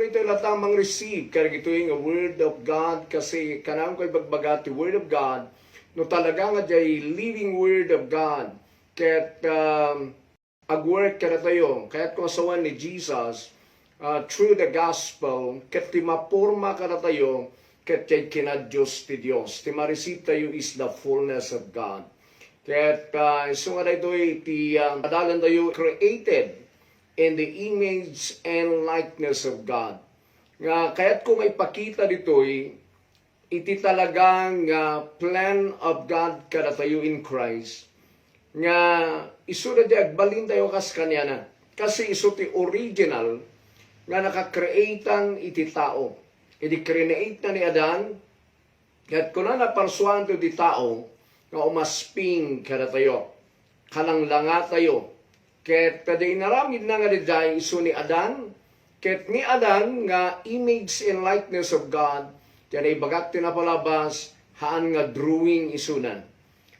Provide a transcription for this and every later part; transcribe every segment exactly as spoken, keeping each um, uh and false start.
Itoy latta a mang-receive kadagitoy nga Word of God, kasi kanayon ko ibagbaga ti Word of God, no talaga nga diay living Word of God, ket, um, agwork kadatayo, kayat ko nga sawen ni Jesus, uh, through the gospel, ket ti maporma kadatayo, ket diay kinadios ti Dios. Ti ma-receive tayo is the fullness of God. Ket, uh, isu nga daytoy ti, uh, adalan tayo created in the image and likeness of God. Nga kayat ko nga ipakita ditoy, iti talaga nga plan of God kadatayo in Christ, nga isu daytoy agbalintayo kas kaniana. Kasi isu ti original nga nakakreatan iti tao. Idi create na ni Adan, ket kunana, parsuanto ti tao nga umasping kadatayo, kalanglangatayo. Ket kada inaramidna nga daydiay isu ni Adan, ket ni Adan nga image and likeness of God, diay naibagak ti napalabas, haan nga drawing isuna.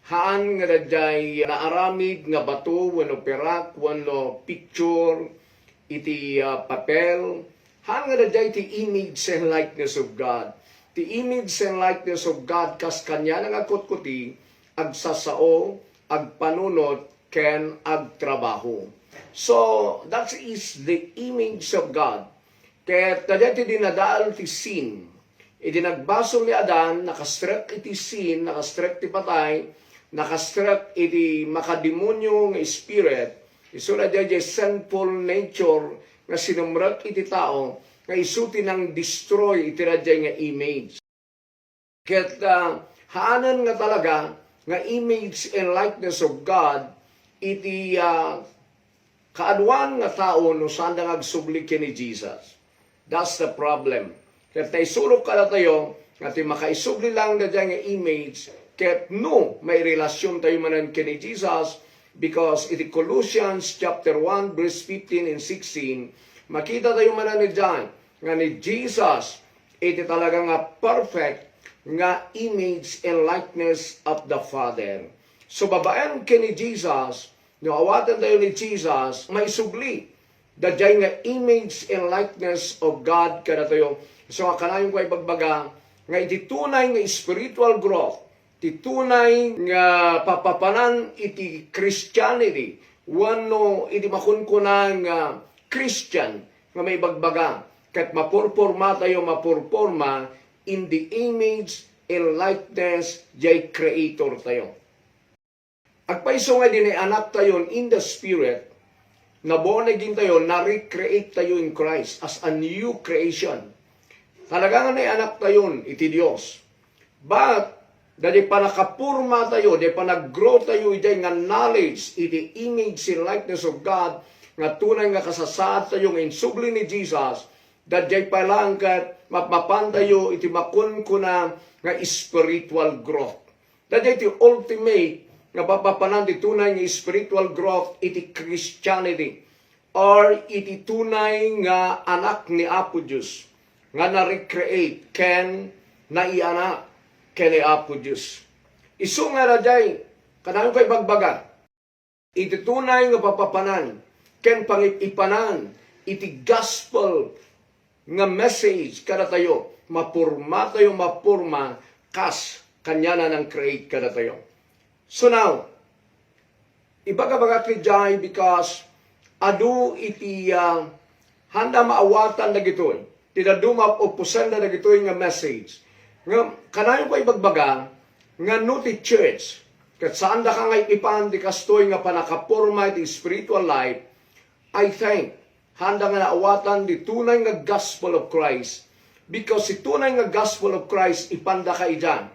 Haan nga daydiay naaramid nga bato wenno perak wenno picture iti, ah, papel. Haan nga daydiay ti image and likeness of God. Ti image and likeness of God kas kaniana nga kutkuti, agsasao, agpanunot, ken agtrabaho. So, that is the image of God. Ket daydiay ti dinadael ti sin. Idi nagbasol ni Adan, nakastrek iti sin, nakastrek ti patay, nakastrek iti makademonio nga spirit, isu daydiay sinful nature nga sinumrek iti tao, nga isu ti nang-destroy iti daydiay nga image. Ket, ah, haanen nga talaga nga image and likeness of God iti, ah, kaaduan nga tao no saanda nga agsubli ken ni Jesus. That's the problem. Ket naisurok kadatayo nga ti makaisubli lang daydiay nga image ket no mairelasiontayo manen ken ni Jesus, because iti Colossians chapter one, verse fifteen and sixteen, makitatayo manen daydiay nga ni Jesus iti talaga nga perfect nga image and likeness of the Father. So, babaen ken ni Jesus, no awaten tayo ni Jesus, maisubli daydiay nga image and likeness of God kadatayo. So, nga kanayon ko ibagbaga nga iti tunay nga spiritual growth, ti tunay nga papapanan iti Christianity, wenno iti makunkuna nga Christian nga maibagbaga, ket mapurporma tayo, mapurporma in the image and likeness jay Creator tayo. Agpayso nga idi naanak tayon in the Spirit, na-born again tayo, na-recreate tayo in Christ as a new creation. Talaga nga naanak tayon iti Dios. But, daydi pannakapurma tayo, daydi panag-grow tayo, idiay nga knowledge, iti image and likeness of God, nga tunay nga kasasaad tayo nga insubli ni Jesus, daydiay pay laeng ket mapmapan tayo iti makunkuna nga spiritual growth. Daydiay ti ultimate nga papapanan ti tunay nga spiritual growth iti Christianity, or iti tunay nga anak ni Apo Dios nga na-recreate ken naianak ken ni Apo Dios. Isu nga daydiay, kanayon ko ibagbaga, iti tunay nga papapanan ken pangip-ipanan iti gospel nga message kadatayo, mapurma tayo, mapurma kas kaniana nang-create kadatayo. So now, ibagabagak idiay because adu iti, ah, haanda maawatan dagitoy. Ti dadduma, opposenda dagitoy nga message. Nga, kanayon ko ibagbaga, nga no ti church, ket saandaka nga ipan ti kastoy nga pannakapurma iti spiritual life, I think, haanda nga naawatan ti tunay nga gospel of Christ. Because ti tunay nga gospel of Christ, ipandaka idiay.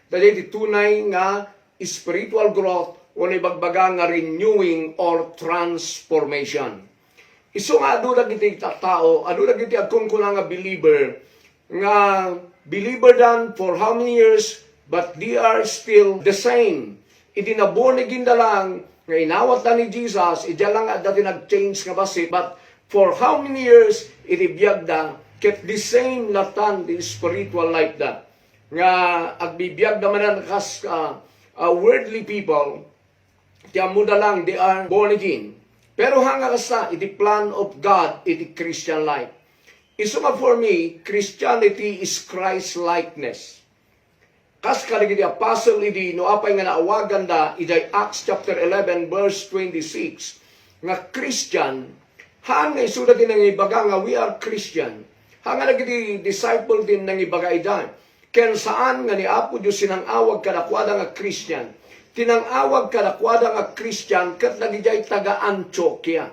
Daydiay ti tunay nga spiritual growth, wenno ibagbaga nga renewing or transformation. Isu nga adu dagiti tattao, adu dagiti agkunkuna nga believer, nga believer dan for how many years, but they are still the same. Iti na-born again da lang, nga inawatda ni Jesus, idiay lang adda ti nag-change nga bassit, but for how many years, iti biagda, ket the same latan ti spiritual life da. Nga agbibiagda manen kas, ah, ah, worldly people, ti ammoda lang, they are born again. Pero haan nga kasta, iti plan of God, iti Christian life. Isu nga for me, Christianity is Christ-likeness. Kas kadagiti apostle idi no apay nga naawaganda idiay Acts chapter eleven, verse twenty-six, nga Christian, haan nga isuda ti nangibaga nga, "We are Christian." Haan nga dagiti disciple ti nangibaga idiay. Ken saan nga ni Apo Dios ti nang-awag kadakuada nga Christian. Ti nang-awag kadakuada nga Christian ket dagidiay taga-Antioquia.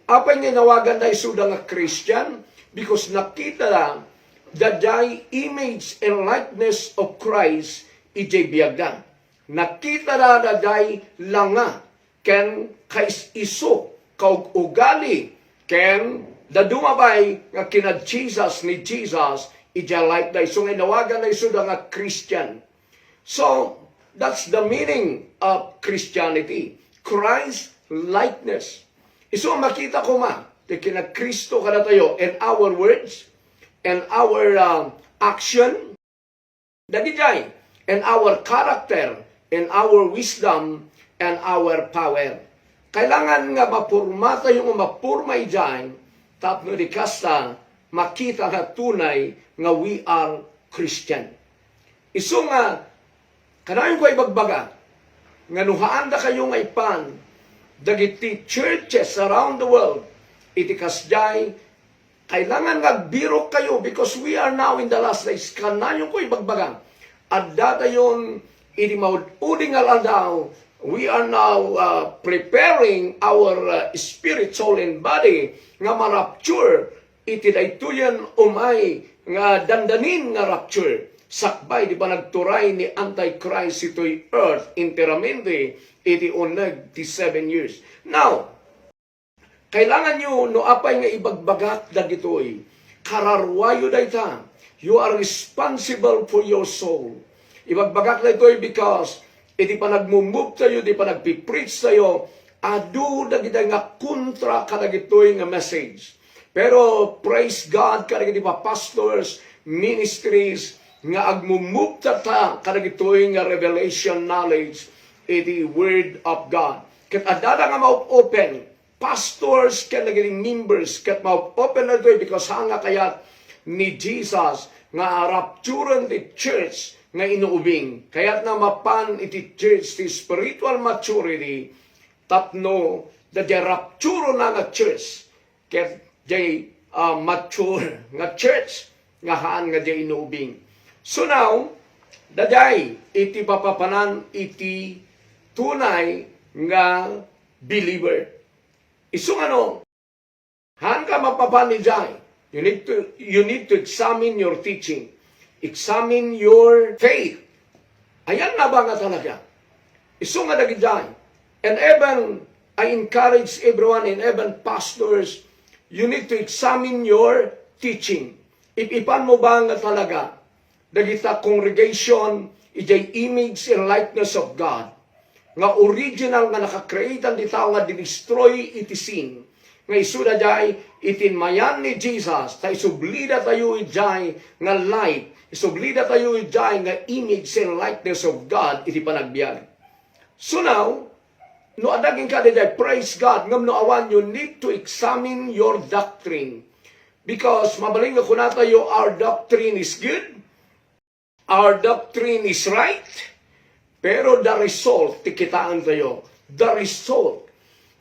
Apay nga inawaganda isuda nga Christian? Because nakitada daydiay image and likeness of Christ idiay biagda. Nakitada daydiay langa ken kais-isu, kaug-ugali, ken dadduma pay nga kina-Jesus ni Jesus idiay lifeda. Isu nga inawaganda isuda nga Christian. So, that's the meaning of Christianity. Christ likeness. Isu a makita koma ti kina Cristo kadatayo in our words, in our, um, action, dagijay, in our character, in our wisdom, and our power. Kailangan nga mapurma tayo nga mapurma ijay tapno di kasta makita nga tunay nga we are Christian. Isu nga, kanayon ko ibagbaga nga no haanda kayo nga ipan dagiti churches around the world, iti kasjay, kailangan nga agbirok kayo because we are now in the last days. Kanayon ko ibagbaga, adda tayon iti maud-udi nga aldaw, we are now, uh, preparing our, uh, spirit, soul, and body nga ma-rapture iti daytoyen umay nga dandanin nga rapture, sakbay di panagturay ni Antichrist itoy earth enteramente iti uneg ti seven years. Now, kailangan yo no apay nga ibagbagak dagitoy, kararwayo dayta. You are responsible for your soul. Ibagbagak daytoy because iti panagmumove tayo, iti panagpipreach tayo, adu dagiti nga kontra kadagitoy nga message. Pero praise God kadagiti pa-, pastors, ministries nga agmumove tatta kadagitoy nga revelation knowledge iti Word of God. Ket addada nga ma-open, pastors ken dagiti members, ket ma-open daytoy because haan nga kayat ni Jesus nga rapturen ti church nga inuubing. Kayatna mapan iti church ti spiritual maturity tapno daydiay rapturona nga church ket diay, ah, mature nga church nga haan nga diay inuubing. So now, daydiay iti papapanan iti tunay nga believer. Isu nga no, haanka mapapan idiay, you need to, you need to examine your teaching. Examine your faith. Ayanna ba nga talaga? Isu nga dagidiay. And even, I encourage everyone and even pastors, you need to examine your teaching. Ip-ipan mo ba nga talaga dagita congregation idiay image and likeness of God, nga original nga nakakreatan ti tao nga dinistroy iti sin, nga isuda diay iti mayan ni Jesus, ta isublida tayo idiay nga light, isublida tayo idiay nga image and likeness of God iti panagbiag. So now, no adda kenka daydiay, praise God, ngem no awan, you need to examine your doctrine. Because mabalin nga kunatayo, our doctrine is good, our doctrine is right, pero the result, ti kitaentayo, the result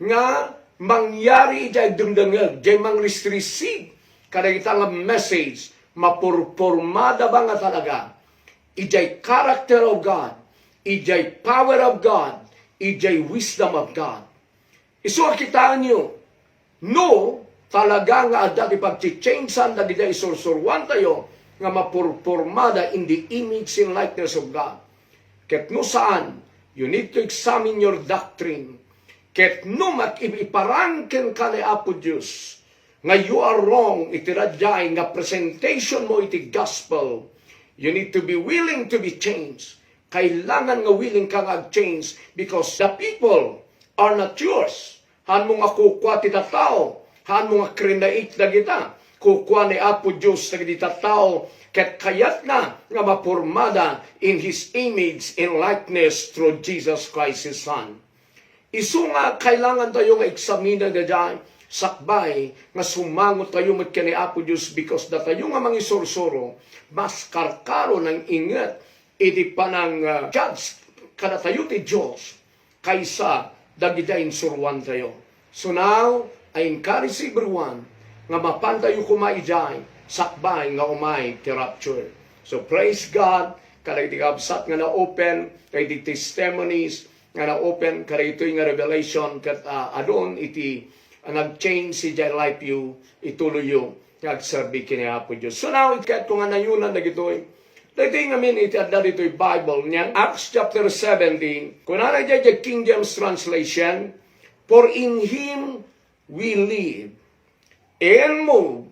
nga mangyari idiay dengdengngeg, diay mangrisrisig kadagita nga message, mapurpormada ba nga talaga idiay character of God, idiay power of God, idiay wisdom of God. Isu a kitaenyo, no talaga nga adda ti pagchichangean dagiti isursuruantayo nga mapurpormada in the image and likeness of God. Ket no saan, you need to examine your doctrine. Ket no makiparang kenka ni Apo Dios nga you are wrong iti daydiay nga presentation mo iti gospel, you need to be willing to be changed. Kailangan nga willing ka nga ag-change because the people are not yours. Haan mo nga kukua ti tattao, haan mo nga create dagita. Kukua ni Apo Dios dagiti tattao ket kayatna nga mapormada in His image and likeness through Jesus Christ, His Son. Isu nga kailangan tayo nga eksamina daydiay, sakbay nga sumangotayo met ken ni Apo Dios, because datayo nga mangisursuro, mas karkaro nang inget iti panang, ah, judge kadatayo ti Dios kaysa dagiti insuroantayo. So now, I encourage everyone nga mapantayo koma idiay sakbay nga umay ti rapture. So praise God, kadagiti kabsat nga na-open, kadagiti testimonies nga na-open, kadagitoy nga revelation, ket, ah, adun iti, ah, nag-change idiay life yo, ituloy yo nga agserbi ken ni Apo Dios. So now, ket ko nga nayonan dagitoy, dagitoy ngamin iti adda ditoy Bible, niyan Acts chapter seventeen, kunana idiay King James Translation, "For in him we live, and move,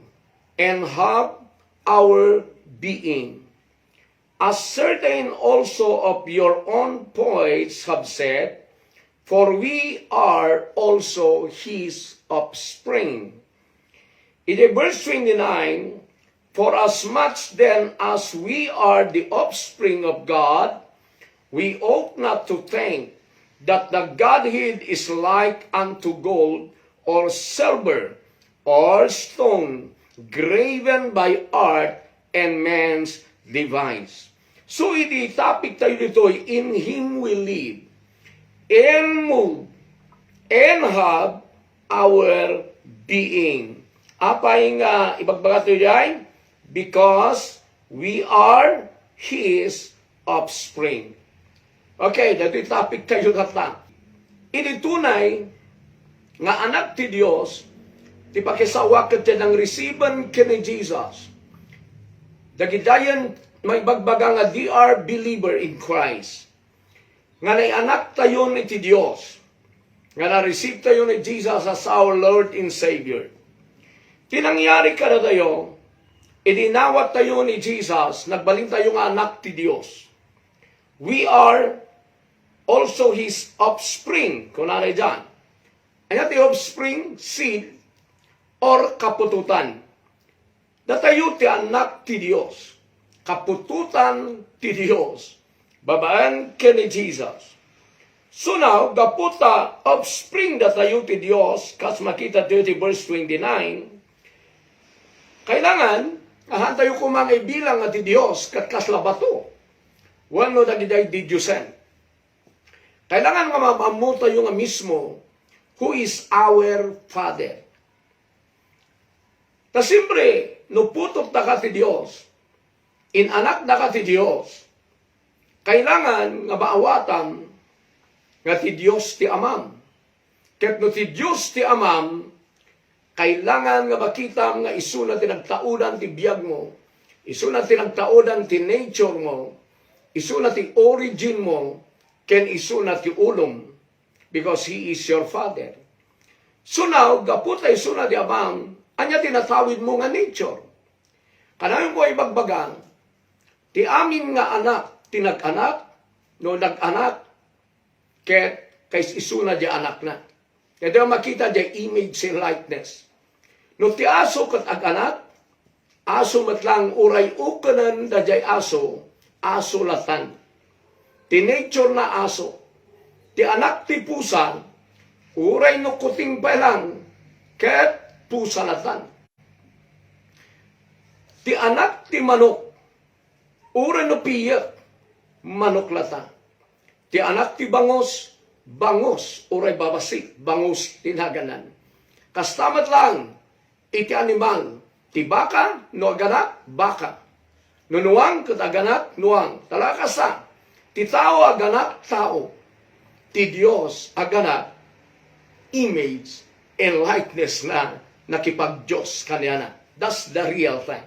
and have our being. As certain also of your own poets have said, for we are also his offspring." In the verse twenty-nine, "For as much then as we are the offspring of God, we ought not to think that the Godhead is like unto gold or silver or stone graven by art and man's device." So, iti topic tayo ditoy, "In him we live, and move, and have our being." Apay nga ibagbaga tayo diay? "Because we are his offspring." Okay, dagitoy topic tayo tatta. Idi tunay nga anak ti Dios, ti pakisawak ket ti nangreceive ken ni Jesus, dagidayen maibagbaga nga they are believer in Christ, nga naianak tayon iti Dios, nga na-receive tayo ni Jesus as our Lord and Savior. Ti nangyari kadatayo, idi inawat tayo ni Jesus, nagbalin tayo nga anak ti Dios. We are also his offspring, kunana diyan. Ania ti offspring? Seed or kaputotan. Datayo ti anak ti Dios, kaputotan ti Dios, babaen ken ni Jesus. So now, gapu ta offspring datayo ti Dios, kas makita tayo ti verse twenty-nine, kailangan, ahantayo koma nga ibilang nga ti Dios ket kasla bato wenno dagidiay didiosen. Kailangan nga maammo tayo nga mismo who is our Father. Ta siempre, no putot daka ti Dios, inanak daka ti Dios, kailangan nga maawatam nga ti Dios ti Amam. Ket no ti Dios ti Amam, kailangan nga makitam nga isuna ti nagtaudan ti biagmo, isuna ti nagtaudan ti nature mo, isuna ti origin mo, ken isuna ti ulom, because He is your Father. So now, gapu ta isuna ti Amam, ania ti natawidmo nga nature? Kanayon ko ibagbaga, ti amin nga anak ti nag-anak, no nag-anak, ket kais-isuna diay anakna. Daytoy makita diay image and likeness. No ti aso ket ag-anak, aso met lang, uray ukenen daydiay aso, aso latan. Ti nature na aso. Ti anak ti pusa, uray no kuting pay lang, ket pusa latan. Ti anak ti manok, uray no piyek, manok latan. Ti anak ti bangus, bangus, uray babasi, bangus ti naganan. Kasta met lang iti animal, ti baka, no aganak, baka. No nuang ket aganak, nuang. Talakasa, ti tao aganak, tao. Ti Dios aganak, image and likeness na nakipagdios kaniana. That's the real thing.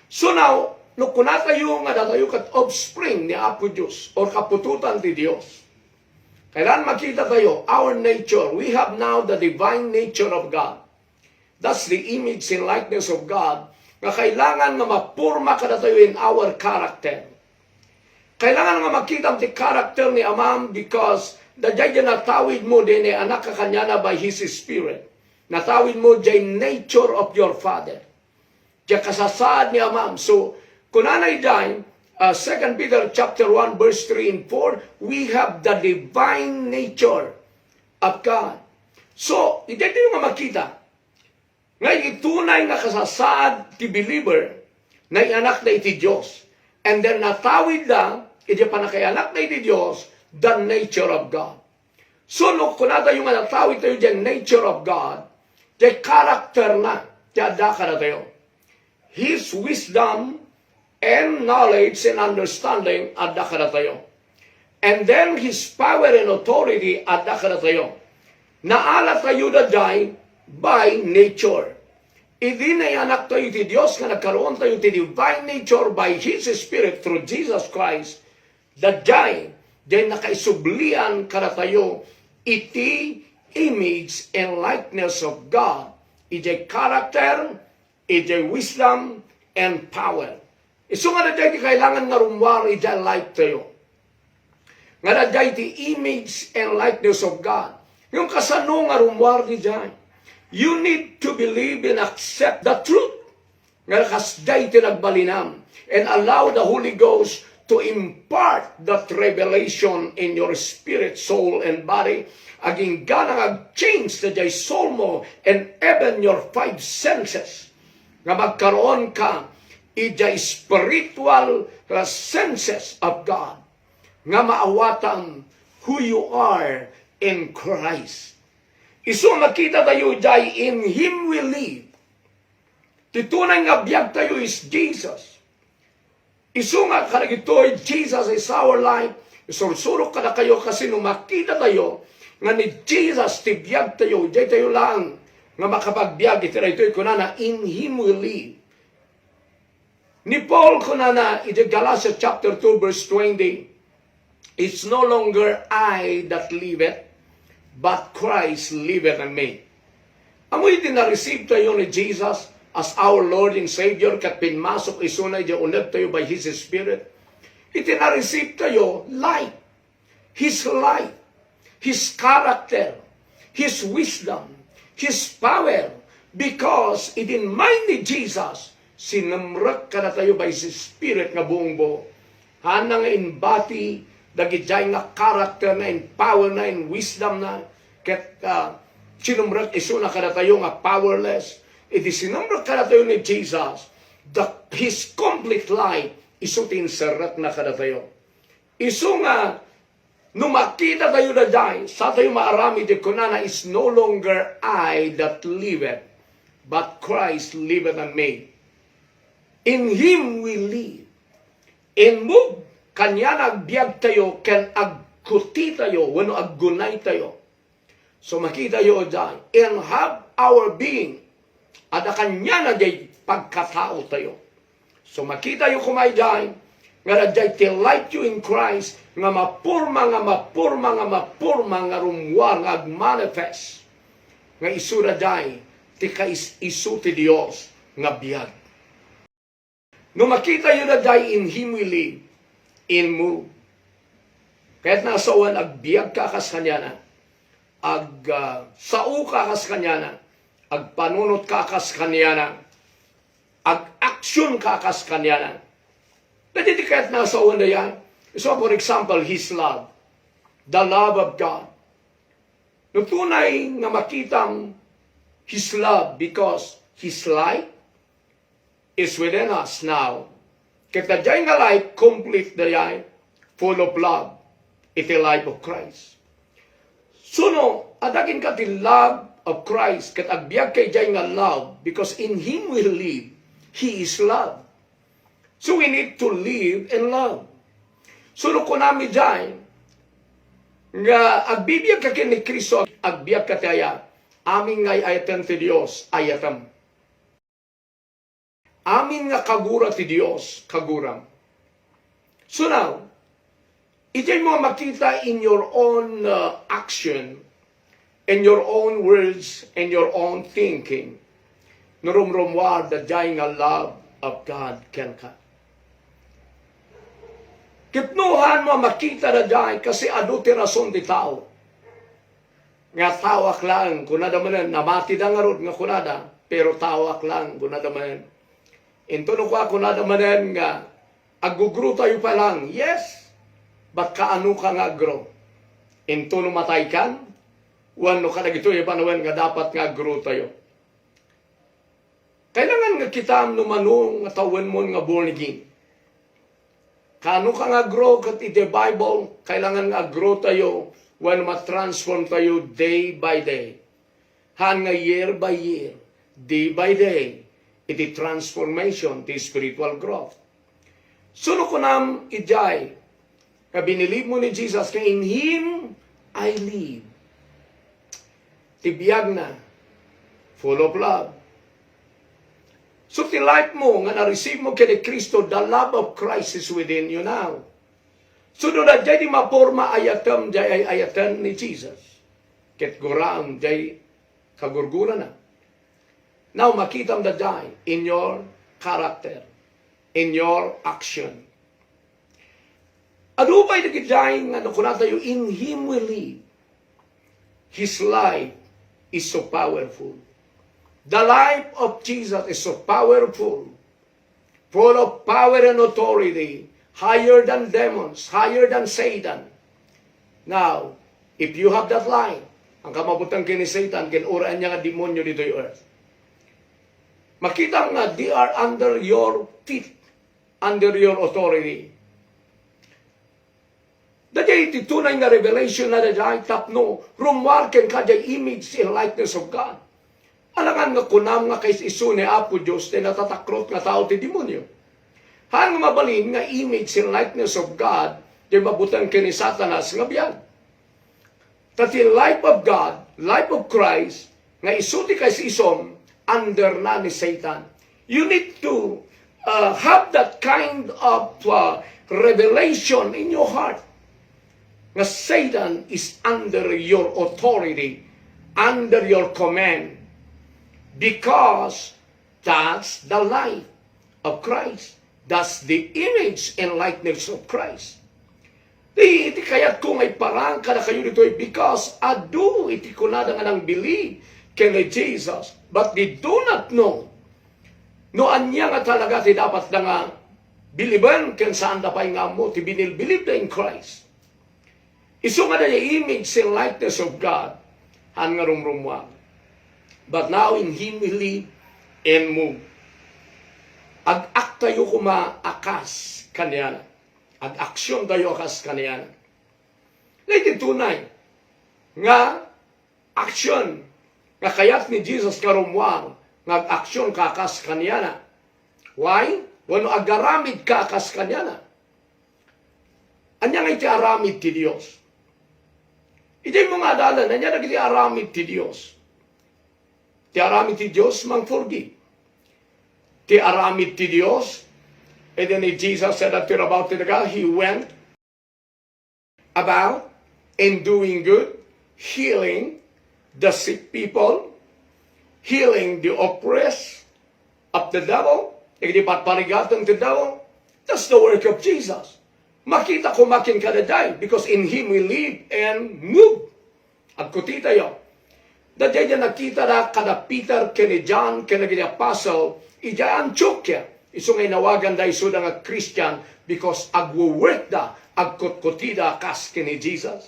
So now, no kunatayo nga datayo ket offspring ni Apo Dios or kaputotan ti Dios, kailangan makita tayo, our nature, we have now the divine nature of God. That's the image and likeness of God nga kailangan nga maporma kadatayo in our character. Kailangan nga makitam ti character ni Amam because daydiay natawidmo, daydiay anak ka kaniana by His Spirit. Natawidmo diay nature of your Father. Diay kasasaad ni Amam. So, kunana idiay, uh, Second Peter chapter one, verse three and four, we have the divine nature of God. So, daytoy nga makita nga iti tunay nga kasasaad ti believer, naianakda iti Dios. And then natawidda, iti panakaianakda iti Dios, the nature of God. So, no kunatayo nga natawid tayo diay nature of God, diay character na, ti adda kadatayo. His wisdom and knowledge and understanding adda kadatayo. And then His power and authority adda kadatayo. Naalatayo daydiay by nature. Idi naianaktayo iti Dios nga nagkaroon tayo ti divine nature by His Spirit through Jesus Christ, daydiay, diay nakaisublian kadatayo iti image and likeness of God, idiay character, idiay wisdom, and power. Isu nga daydiay ti kailangan nga rummuar idiay life tayo. Nga daydiay ti image and likeness of God. Ngem kasano nga rummuar daydiay? You need to believe and accept the truth. Nga kasdiay ti nagbalinam. And allow the Holy Ghost to impart that revelation in your spirit, soul, and body. Agingga nga ag-change daydiay soul mo and even your five senses. Nga magkaroon ka idiay spiritual, uh, senses of God. Nga maawatam who you are in Christ. Isu makita tayo diay, "In Him we live." Ti tunay nga biag tayo is Jesus. Isu nga kadagitoy, Jesus is our life. Isursurok kadakayo, kasano makita tayo nga ni Jesus ti biag tayo, diay tayo lang nga makapagbiag iti daytoy kunana, "In Him we live." Ni Paul kunana iti Galatia chapter two, verse twenty, "It's no longer I that liveth, but Christ liveth in me." Amoy iti na-receive tayo ni Jesus as our Lord and Savior, ket pinmasok isuna iti uneg tayo by His Spirit. Iti na-receive tayo, life. His life, His character, His wisdom, His power, because iti mind ni Jesus, sinumrek kadatayo by His Spirit nga buong buo. Haanna nga imbati dagidiay nga character na, in power na, in wisdom na, ket, ah, sinumrek isuna kadatayo nga powerless. Iti sinumrek kadatayo ni Jesus, the, His complete life, isu ti inserrek na kadatayo. Isu nga, no makita tayo daydiay, sa tayo maaramid iti kunana, "Is no longer I that liveth, but Christ liveth in me." In Him we live and move. Kaniana agbiag tayo ken agkuti tayo wenno aggunay tayo. So, makitayo diay, "And have our being." Adda kaniana diay pagkatao tayo. So, makitayo koma diay, nga daydiay ti life tayo in Christ, nga mapurma, nga mapurma, nga mapurma, nga rummuar, nga agmanifest. Nga isu daydiay ti kais-isu ti Dios nga biag. No makitayo daydiay, "In Him we live and move." Kayatna a sawen, agbiagka a kas kaniana, ag, ah, saoka a kas kaniana, agpanunotka a kas kaniana, ag-aksionka a kas kaniana. Daydiay ti kayatna a sawen daydiay. So, for example, His love. The love of God. No tunay nga makitam His love, because His life is within us now. Ket daydiay nga life, complete daydiay, full of love, iti life of Christ. So no, adda kenka ti love of Christ, ket agbiagka idiay nga love, because in Him we live, He is love. So we need to live in love. So no kunami diay, nga agbibiagka ken ni Cristo, agbiagka ti aya? Amin nga ay-ayaten ti Dios, ayatem. Amin nga kagura ti Dios, kaguram. So now, idiay mo makita in your own, uh, action, in your own words, in your own thinking, no rumrummuar daydiay nga love of God kenka. Ket no haan mo makita daydiay, kasi adu ti rason ti tao. Nga taoak laeng, kunada manen, namatida ngarud nga kunada, pero taoak laeng, kunada manen. Intono kua, kunada manen nga, "Aggugrotayo pa lang." Yes, but kaanoka nga aggrow? Intono mataykan, Wenno kadagitoy a panawen nga dapat nga aggrow tayo. Kailangan nga kitam no mano nga tawenmon nga born again. Kano ka nga aggrow ket iti Bible, kailangan nga aggrow tayo wenno ma-transform tayo day by day. Haan nga year by year, day by day, iti transformation, ti spiritual growth. So no kunam idiay nga binilib mo ni Jesus nga, "In Him I live." Ti biagna, full of love. So ti life mo nga na-receive mo ken ni Cristo, the love of Christ is within you now. So no daydiay ti maporma a ayatem, diay ay-ayaten ni Jesus. Ket guraem diay kagurgurana. Now, makitam daydiay in your character, in your action. Adu pay dagiti nga no kunatayo, "In Him we live." His life is so powerful. The life of Jesus is so powerful, full of power and authority, higher than demons, higher than Satan. Now, if you have that life, haan ka mabuteng ken ni Satan, ken uray ania nga demonyo ditoy earth. Makita nga they are under your feet, under your authority. Daydiay ti tunay nga revelation na daydiay tapno rummuar kenka diay image and likeness of God. Alangan nga kunam nga kais-isu ni Apo Dios ti natatakrot nga tao ti demonyo. Haan nga mabalin nga image and likeness of God ti mabuteng ken ni Satanas nga biag. Ta ti life of God, life of Christ, nga isu ti kais-isom, under na ni Satan. You need to, uh, have that kind of, uh, revelation in your heart. Nga Satan is under your authority, under your command, because that's the life of Christ. That's the image and likeness of Christ. Ti, iti kayatko nga iparang kadakayo ditoy, because adu iti kunada nga nang-believe ken ni Jesus, but they do not know no ania nga talaga ti dapatda nga biliben ken saanda pay nga ammo ti binilbilibda in Christ. Isu nga daydiay image and likeness of God, haan nga rumrummuar. But now in Him we live and move. Ag-aktayo koma a kas kaniana. Ag-aksyon tayo a kas kaniana. Iti tunay nga aksyon nga kayat ni Jesus nga rummuar, nga ag-aksyon ka a kas kaniana. Why? Wenno agaramid ka a kas kaniana. Ania nga iti aramid ti Dios? Idiay mo nga adalan, ania dagiti aramid ti Dios? Ti aramid ti Dios, mangforgive. Ti aramid ti Dios, and then Jesus said that about the God, He went about and doing good, healing the sick people, healing the oppressed of the devil, dagiti patparigaten ti devil. That's the work of Jesus. Makita koma kenka daydiay, because in Him we live and move. Agkutitayo. Daydiay ti nakitada kada Peter ken ni John ken dagiti apostle idiay Antioquia. Isu nga inawaganda isuda nga Christian because agwo-workda, agkutkutida kas ken ni Jesus.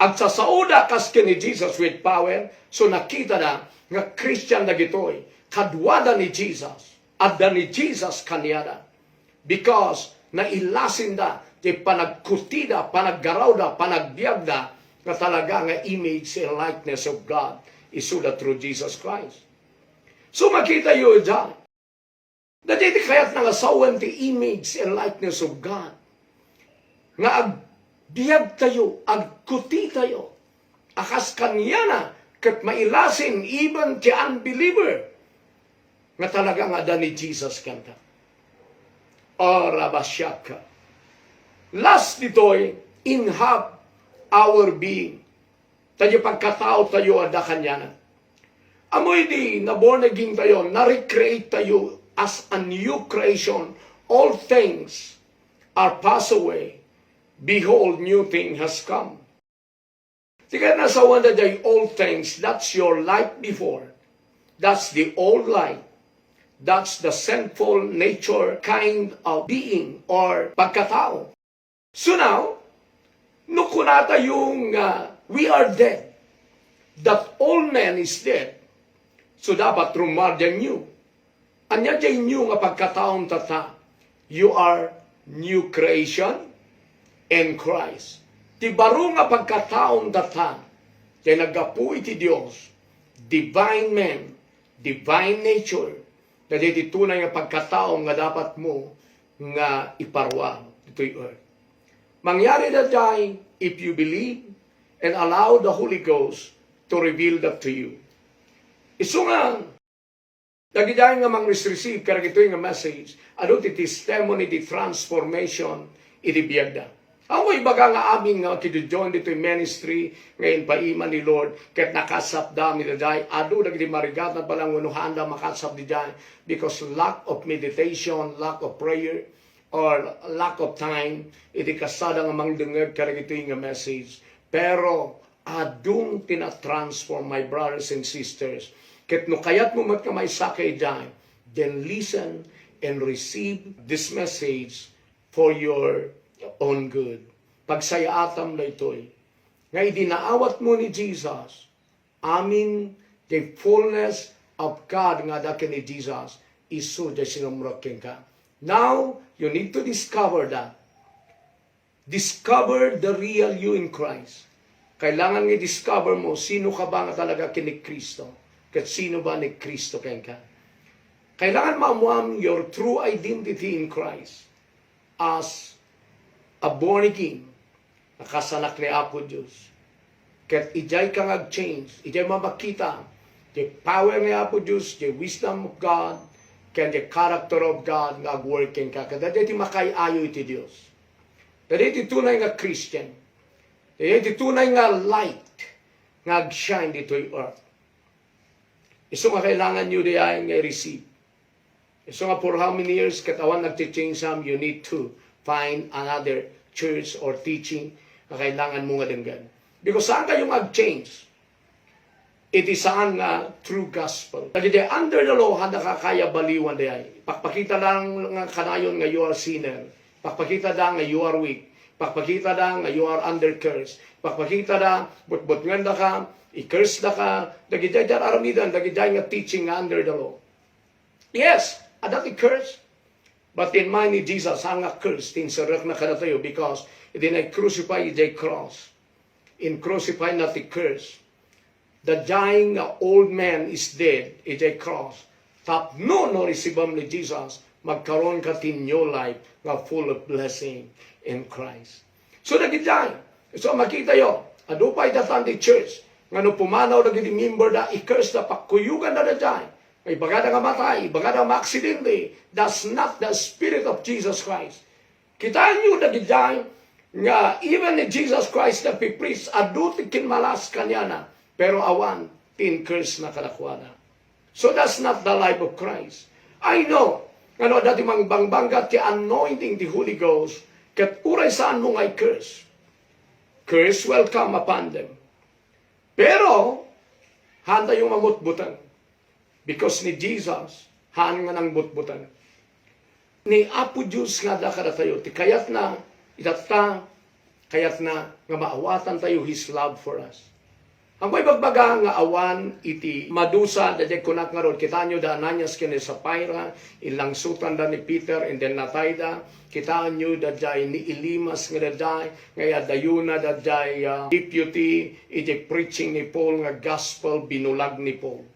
Agsasaoda kas ken ni Jesus with power. So nakitada nga Christian dagitoy, kaduada ni Jesus. Adda ni Jesus kaniada. Because nailasinda ti panagkutida, panaggarawda, panagbiagda nga talaga nga image and likeness of God isuda through Jesus Christ. So makitayo daydiay. Daydiay ti kayatna nga sawen ti image and likeness of God. Nga agbiagtayo, agkutitayo. A kas kaniana, ket mailasin even ti unbeliever nga talaga nga adda ni Jesus kanta. O rabasiaka. Last ditoy, in half our being. Ta diay pagkataotayo adda kaniana. Amoy di na-born again tayo, na-recreate tayo as a new creation. All things are passed away. Behold, new thing has come. Ti kayatna sawen daydiay old things, that's your life before. That's the old life. That's the sinful nature kind of being or pagkatao. So now, no kunatayo nga we are dead, That old man is dead. So dapat rumbeng the new. Ania diay new nga pagkataom tatta? You are new creation in Christ. Ti baro nga pagkataom tatta, diay naggapu iti Dios, divine man, divine nature, daydiay ti tunay nga pagkataom nga dapat mo nga iparuar ditoy earth. Mangyari daydiay if you believe and allow the Holy Ghost to reveal that to you. Isu nga, dagidiay nga mangreceive kadagitoy nga message, adu ti testimony ti transformation iti biagda. Awan ibaga nga amin nga makijojoin ditoy ministry nga impaiman ni Lord, ket nakasapda mi daydiay, adu dagiti marigatan pay lang wenno haanda makasap daydiay, because lack of meditation, lack of prayer, or lack of time, iti kasada nga mangdengngeg kadagitoy nga message. Pero adun ti na-transform, my brothers and sisters. Ket no kayatmo met nga maisaka idiay, then listen and receive this message for your own good. Pagsayaatam daytoy, nga idi naawatmo ni Jesus, amin, the fullness of God nga adda ken ni Jesus, isu diay sinumrek kenka. Now, you need to discover that. Discover the real you in Christ. Kailangan nga i-discover mo sino ka ba nga talaga ken ni Cristo, ket sino ba ni Cristo kenka. Kailangan maammuam your true identity in Christ as a born again, nga kasanak ni Apo Dios. Ket idiay ka nga ag-change, idiay mamakita ti power ni Apo Dios, ti wisdom of God, ken ti character of God nga ag-work kenka. Ket daydiay ti makaay-ayo iti Dios. Daydiay ti tunay nga Christian. Daydiay ti tunay nga light nga ag-shine ditoy earth. Isu nga kailangan yu diay nga i-receive. Isu nga for how many years ket awan nagche-change am, you need to find another church or teaching nga kailangan mo nga denggen. Because saan kayo nga ag-change? Iti saan nga true gospel. Dagiti under the law, haanda ka kaya baliwan diay. Pakpakita lang nga kanayon nga you are sinner. Pakpakita da nga you are weak. Pakpakita da nga you are under curse. Pakpakita da, butbutngen da ka, i-curse da ka, dagiti ar-aramiden, dagiti nga teaching nga under the law. Yes, adda ti curse. But in mind ni Jesus, saan nga curse ti inserrekna kadatayo because idi na-crucify idiay cross. In crucify na ti curse. Daydiay nga old man is dead idiay cross. Tapno no receive-am ni Jesus, magkaroon ka ti new life nga full of blessing in Christ. So, dagiti, so, makita yo, adu pay datan ti church, nga no pumanaw dagiti member da, i-curse da, pakkuyogan da daydiay. Ibagada nga matay, ibagada nga maaksidente, that's not the Spirit of Jesus Christ. Kitaenyo dagiti nga even ni Jesus Christ nagpipreach, adu ti kinmalas kaniana, pero awan ti in-curse na kadakuada. So that's not the life of Christ. I know nga no adda ti mangbangbangga ti anointing ti Holy Ghost, ket uray saanmo nga i-curse, curse will come upon them. Pero, haantayo nga butbuteng. Because ni Jesus, haan nga nangbutbuteng. Ni Apo Dios nga adda kadatayo, ti kayatna, itatta, kayatna nga maawatantayo His love for us. Ammok ibagbaga nga awan iti madusa, daydiay kunak ngarud, kitaenyo da Ananias ken ni Sapphira, inlangsutanda ni Peter, and then natayda. Kitaenyo daydiay ni Elimas nga daydiay, nga adayona daydiay, ah, deputy iti preaching ni Paul nga gospel binulag ni Paul.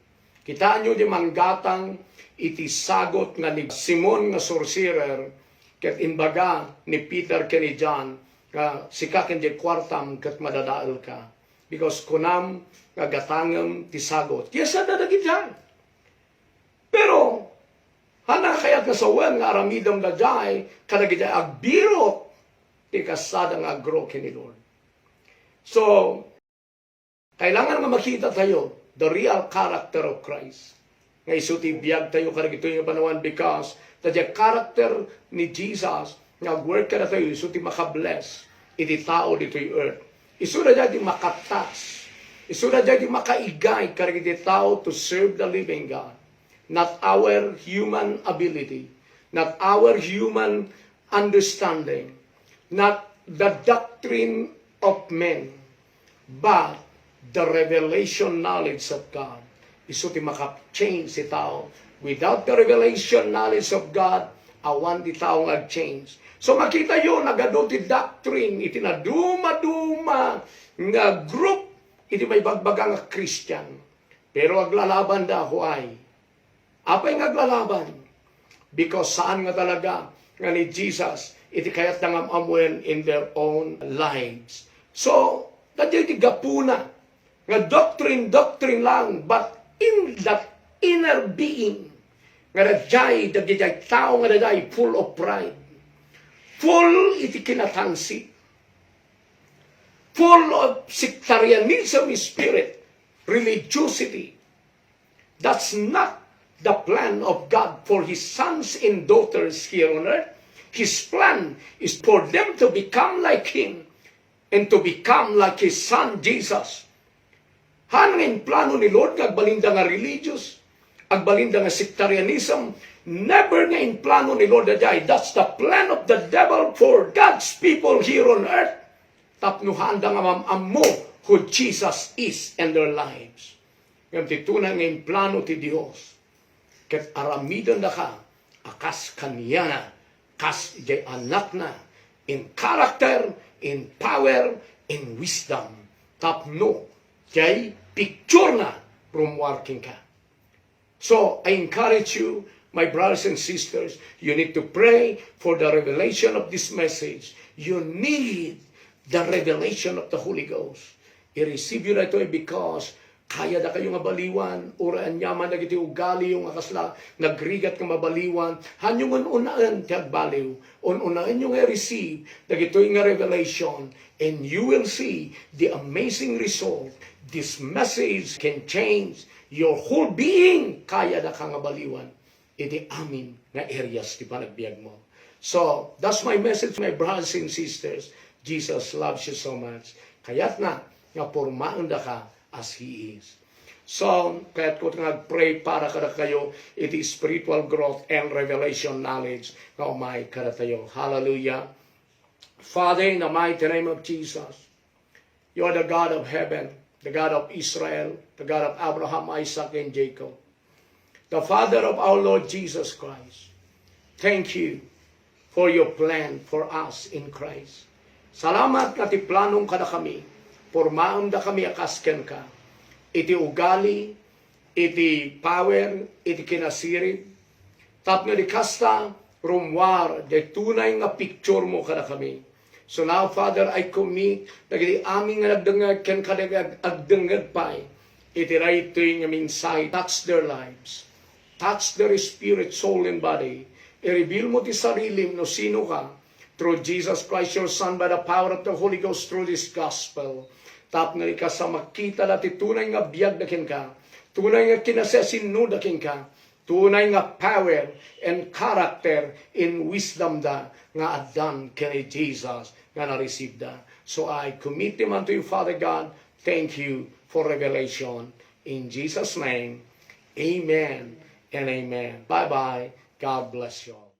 Kitaenyo di manggatang iti sagut nga ni Simon nga sorcerer, ket imbaga ni Peter ken ni John nga, "Sika ken di kuartam ket madadaelka, because kunam nga gatangem ti sagut." Yes, adda dagiti. Pero, haan nga kayat nga sawen nga aramidem daydiay kadagiti agbirok ti kasada nga agro ken ni Lord. So, kailangan nga makita tayo the real character of Christ. Nga isu ti biag tayo kadagitoy nga panawen, because the character ni Jesus nga agwork kadatayo, isu ti makabless iti tao ditoy earth. Isu daydiay ti makatouch. Isu daydiay ti makaigay kadagiti tao to serve the living God. Not our human ability, not our human understanding, not the doctrine of men, but The revelation knowledge of God. Isu ti makap-change ti tao. Without the revelation knowledge of God, awan ti tao nga ag-change. So makita yo, nagadu ti doctrine iti naduma-duma nga group iti maibagbaga nga Christian. Pero aglalabanda, why? Apay nga aglalaban? Because saan nga talaga nga ni Jesus iti kayatda nga am-ammoen in their own lives. So, daytoy ti gapuna nga doctrine, doctrine lang, but in that inner being, nga daydiay, dagiti tao nga daydiay full of pride, full iti kinatansi, full of sectarianism spirit, religiosity. That's not the plan of God for His sons and daughters here on earth. His plan is for them to become like Him and to become like His Son Jesus. Haan nga implano ni Lord nga agbalinda nga religious, agbalinda nga sectarianism. Never nga implano ni Lord daydiay. That's the plan of the devil for God's people here on earth. Tapno haanda nga mam-ammo who Jesus is in their lives. Ngem ti tunay nga implano ti Dios, ket aramidendaka a kas kaniana, kas idiay Anakna, in character, in power, in wisdom. Tapno diay picturena rummuar kenka. So, I encourage you, my brothers and sisters, you need to pray for the revelation of this message. You need the revelation of the Holy Ghost. I-receive you daytoy because kayadakayo nga baliwan, uray aniaman dagiti ugaliyo nga kasla nagrigat nga mabaliwan, haanyo nga un-unaen ti agbaliw. Un-unaenyo nga i-receive dagitoy nga revelation, and you will see the amazing result. This message can change your whole being. Kayadaka nga baliwan iti amin nga areas ti panagbiagmo. So, that's my message, my brothers and sisters. Jesus loves you so much. Kayatna nga pormaendaka as He is. So, kayatko nga agpray para kadakayo iti spiritual growth and revelation knowledge nga umay kadatayo. Hallelujah. Father, in the mighty name of Jesus, you are the God of heaven, the God of Israel, the God of Abraham, Isaac, and Jacob, the Father of our Lord Jesus Christ. Thank you for your plan for us in Christ. Salamat nga ti planong kadakami, pormaendakami a kas kenka, iti ugali, iti power, iti kinasirib, tapno di kasta, rummuar, di tunay nga picture mo kadakami. So now, Father, I commit dagiti amin nga nagdengngeg ken kadagiti ag-, agdengngeg pay iti daytoy nga mensahe. Touch their lives. Touch their spirit, soul, and body. I-reveal mo ti sarilim no sino ka through Jesus Christ, your Son, by the power of the Holy Ghost, through this gospel. Tapno di kasta makita da ti tunay nga biagda kenka, tunay nga kinasiasinoda kenka, tunay nga power and character in wisdom da nga addan ken ni Jesus nga na-receive da. So I commit them unto you, Father God. Thank you for revelation. In Jesus' name, amen and amen. Bye-bye. God bless you all.